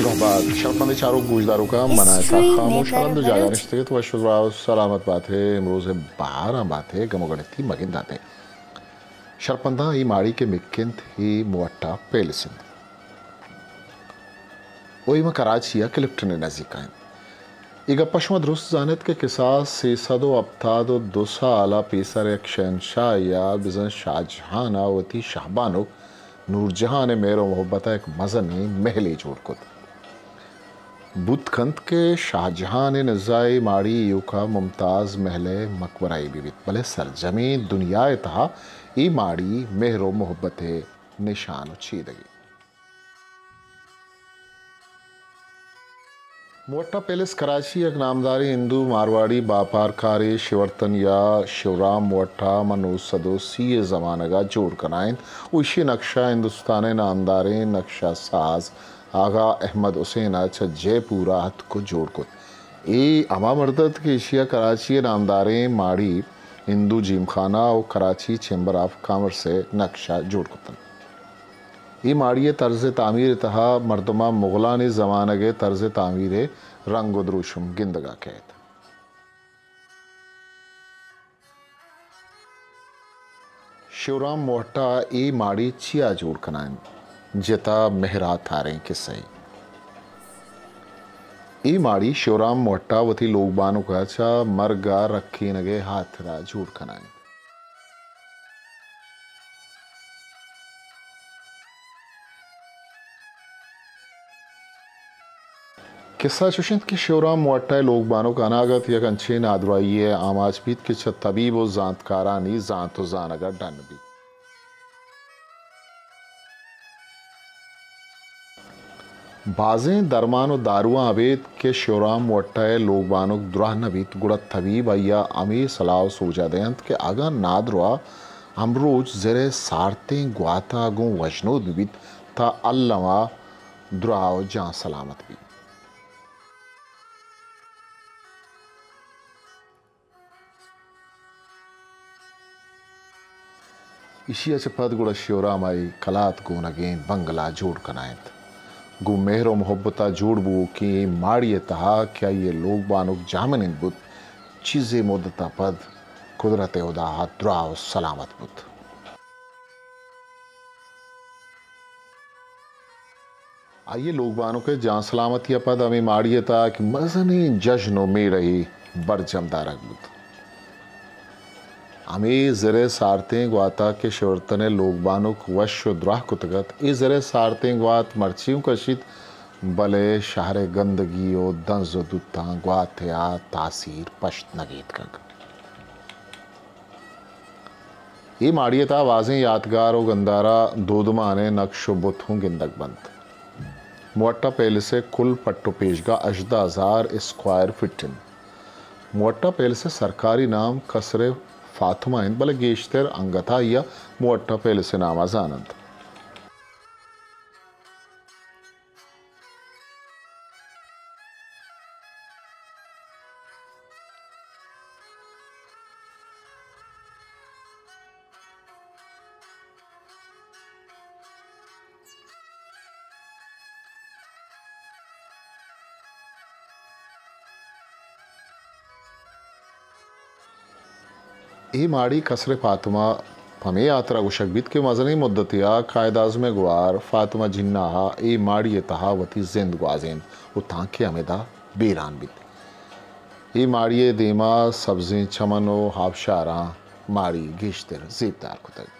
درہبات شرپندیں چاروک گوشداروکاں، من ء ہسٹری خاموش نیکر ہرند و جاگہ برنج۔ نشتگت، وش و سلامت بات ہے، امروز بہاراں بات ہے، گم و گڑتی مگندات ہے۔ شرپنداں اے ماڑی کہ مکنت، اے موٹا پیلس انت۔ و اے ماں کراچی ء کلفٹن ء نزیک ء انت۔ اے گپ ء شما درست زانت کہ کساس سے سد و ہپتاد و دو سال ء پیسر یک شہنشاہے ء بزاں شاہ جہان ء وتی شہبانک نور جہان ء مہر و محبت ء یک مزنیں محلے جوڑ کت۔ بوت کنت کہ شاہ جہان ء نزا اے ماڑی ایوکا ممتاز محل ء مقبرہ ء بہ بیت، بلے سرجمیں دنیا ء تہا اے ماڑی مہر و محبت ء نشان و چیدگے۔ موٹا پیلس کراچی یک نامداریں ہندو مارواڑی باپارکارے شیورتن یا شیورام موٹا ماں نو سد و سی ء زمانگ ء جوڑ کنائینت و ایشی ء نقشہ ہندوستان ء نامداریں نقشہ ساز آغا احمد حسین ء چہ جے پور ء اتک و جوڑ کت۔ اے ہما مرد ات کہ ایشی ء کراچی ء نامداریں ماڑی ہندو جیم خانہ و کراچی چیمبر آف کامرس ء نقشہ جوڑ کت انت۔ اے ماڑی ء طرز تعمیر ء تہا مردماں مغلانی زمانگ ء طرز تعمیر ء رنگ و دروشم گندگ ء کئیت۔ شیورام موہٹا اے ماڑی چیا جوڑ کنائینت؟ جتا مہرا تھاریں کسہ ء۔ اے ماڑی شیورام موہٹا وتی لوگ بانک ء چہ مرگ ء رکینگ ء ہاترا جوڑ کنائینت۔ کسہ چوش انت کہ شیورام موہٹا ء لوگ بانک اناگت یک انچیں نادراہی ء آماچ بیت کہ چہ طبیب و زانتکارانی زانت و زانگ ء ڈن بیت۔ بازیں درمان و دارواں ابید کہ شیورام موہٹا ء لوگ بانک دراہ نہ بیت، گڑا طبیب آئی ء ہمے صلاح و سوجا دئینت کہ اگاں نادراہ ہمروچ زر ء سارتیں گوات ء گوں وژنود بہ بیت، تاں الم ء دراہ و جان سلامت بیت۔ ایشی ء چہ پد گڑا شیورام ء اے کلات گونگیں بنگلہ جوڑ کنائینت۔ گوں مہر و محبت ء جوڑ بووکیں اے ماڑی ء تہا کہ آئی ء لوگ بانک جاہمنند بوت، چیزے مدت ء پد قدرت ء ہدا ء دراہ و سلامت بوت۔ آئی ء لوگ بانک ء جان سلامتی ء پد ہمے ماڑی ء تہا یک مزنیں جژن و میڑہے برجم دارگ بوت۔ ہمے زر ء سارتیں گوات ء کہ شیورتن ء لوگ بانک وش و دراہ کتگ ات، اے زر ء سارتیں گوات مرچی اوں کشیت، بلے شہر ء گندگی و دنز و دوتاں گوات ء آ تاثیر پشت نہ گیتکگ۔ اے ماڑی ء تہا بازیں یاتگار و گندھارا دودمان ء نقش و بت ہوں گندگ بنت۔ موٹا پیلس ء کل پٹ و پیشگاہ ہژدہ ہزار اسکوائر فٹ انت۔ موٹا پیلس ء سرکاری نام قصر فاطمہ انت، بلے گیشتر انگتائی ء موٹا پیلس ء نام ء زان انت۔ اے ماڑی قصر فاطمہ پمے ہاترا گوشگ بیت کہ مزنیں مدتے ء قائد اعظم ء گوار فاطمہ جناح ء اے ماڑی ء تہا وتی زند گوازینت و تانکہ ہمدا بیران بیت۔ اے ماڑی ء دیما سبزیں چمن و آبشاراں ماڑی گیشتر زیبدار کتگ۔